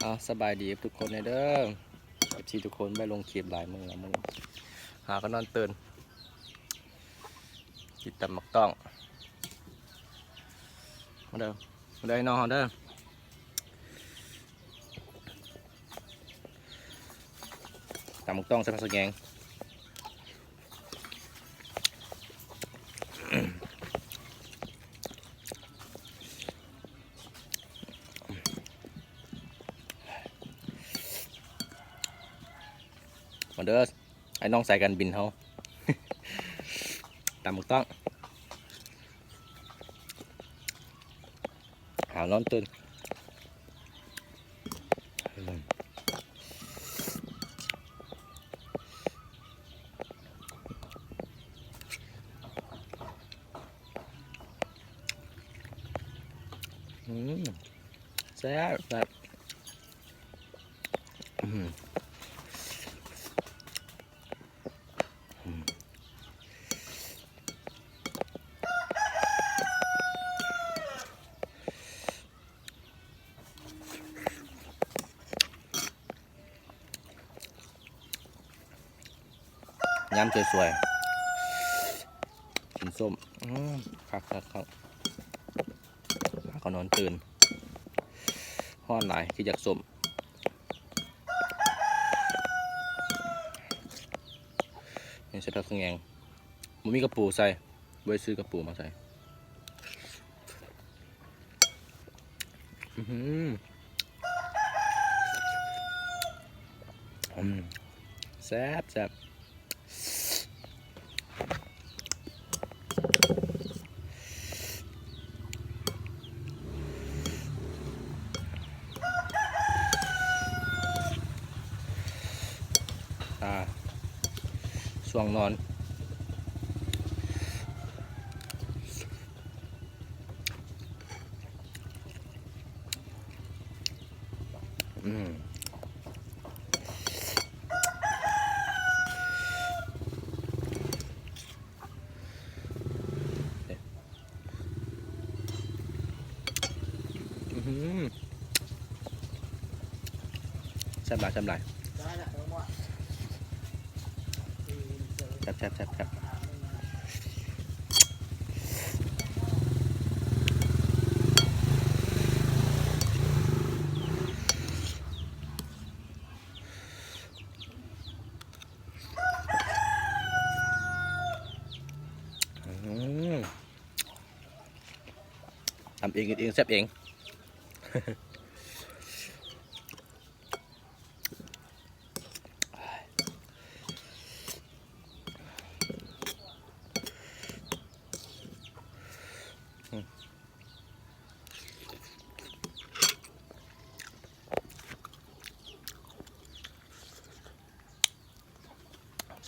ເອົາ ສະບາຍດີທຸກຄົນເດີ ເອັຟຊີທຸກຄົນ ບໍ່ໄດ້ລົງຄລິບຫຼາຍມື້ແລ້ວ ມື້ນີ້ຫາກໍນອນຕື່ນ ກິນຕຳບັກຕ້ອງ ມາເດີ ມາເດີ ອ້າຍນ້ອງເຮົາເດີ. ຕຳບັກຕ້ອງໃສ່ຜັກສະແຫຍງ ມາເດີ ອ້າຍນ້ອງສາຍການບິນເຮົາ ຕຳບັກຕ້ອງ ຫານອນຕື່ນ ອືມ ອືມ ແຊບ ແຊບ ອືມ. ຍາມສວຍໆ ກິນສົ້ມ ອືມ ຄັກໆໆ ຫາກໍນອນຕື່ນ ຮ້ອນຫຼາຍ ຄືຢາກສົ້ມ. ນີ້ໃສ່ຜັກສະແຫຍງ ບໍ່ມີກະປູໃສ່ ບໍ່ໄດ້ຊື້ກະປູມາໃສ່ ອືມ ອືມ ແຊບໆ. ອ່າ ຊ່ວງນອນ ອືມ ອືມ ແຊບຫຼາຍ ແຊບຫຼາຍ ແຊບໆໆໆ. ອືມ ຕຳເອງ ກິນເອງ ແຊບເອງ.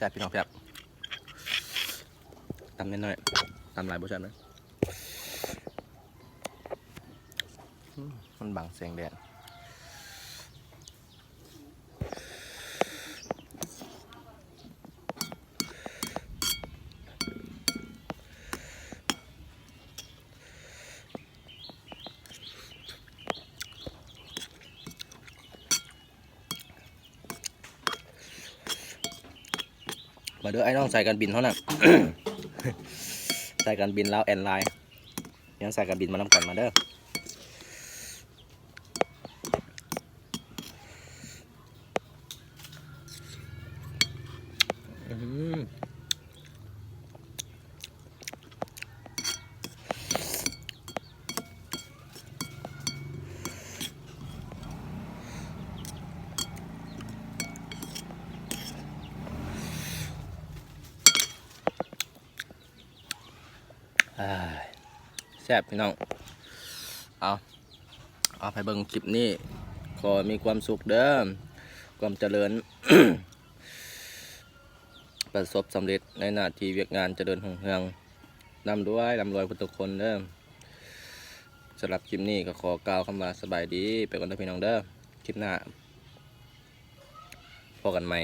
ແຊບ ພີ່ນ້ອງ ແຊບ ຕຳນ້ອຍໆ ຕຳຫຼາຍບໍ່ແຊບເລີຍ ອືມ ມັນບັງແສງແດດ. ມາເດີ ອ້າຍນ້ອງສາຍການບິນເຮົານະ ສາຍການບິນລາວແອນລາຍ ຍັງສາຍການບິນມານຳກັນ ມາເດີ. ອືມ ອ່າ ແຊບ ພີ່ນ້ອງ ເອົາ ເອົາ ໃຜເບິ່ງຄລິບນີ້ ຂໍໃຫ້ມີຄວາມສຸກເດີ ຄວາມຈະເລີນ ປະສົບສຳເລັດໃນໜ້າທີ່ວຽກງານ ຈະເລີນຮຸ່ງເຮືອງ ລ່ຳລວຍ ລ່ຳລວຍເບິດທຸກຄົນເດີ. ສຳລັບຄລິບນີ້ກໍຂໍກ່າວຄຳວ່າສະບາຍດີໄປກ່ອນເດີພີ່ນ້ອງເດີ ຄລິບໜ້າພໍ້ກັນໃໝ່.